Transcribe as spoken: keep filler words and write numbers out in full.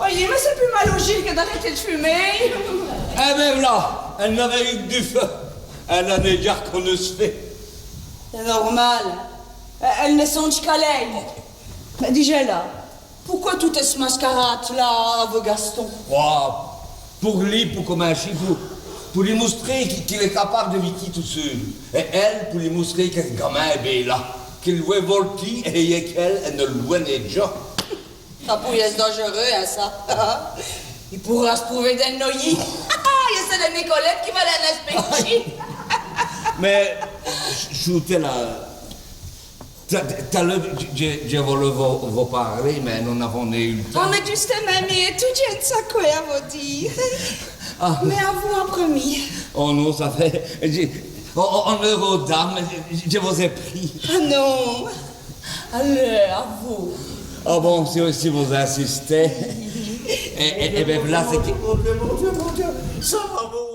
Oyi, mins c'èst pus malôjî qui d'arèter d' fumer. Èh bén v'là, èle n'aveut qu' du feu. Èle n'a nén dja r'conu s' fé. C'èst normâl. Èle, èle ni sondje qu'à lèy. Mins dijèz la, pouqwè tote ç' mascarâde-la avou Gaston ? Oyi, pou li, pou cominchî, pou, pou lyi mostrer qu'i, qu'il èst capâbe di vikî tout seû. Èt èle, pou lyi mostrer qui ç' gamin èst bén la, qu'il l' vwèt voltî èt qu'èle, èle ni l' vwèt nén dja. Ça pout yèsse dandj'reûs, hin, ça. I pôrè s' trouver dins l' noyî. Èt c'èst Nicolète qui va l'èspétchî. Mins, choûtèz la, ta-, ta-, t't-a l'eûre, dji, dji, dji v'leûve vos, vos pârler, mins nos n'avons nén yeû l' timps. Oyi, mins djustumint, mi, dj'a ène saqwè à vos dîre. Ah. Mins à vous en prumî. Oh non, ça fét, dji, oh, oh, honneur aux dames, dji, dji vos-è prîye. Ah non. Alèz, à vous. Ah bon, si, si vos insistèz. Èt, èt, èt bén, v'là, c'èst qui... Mon Dieu, mon Dieu, mon Dieu, ça va, bon.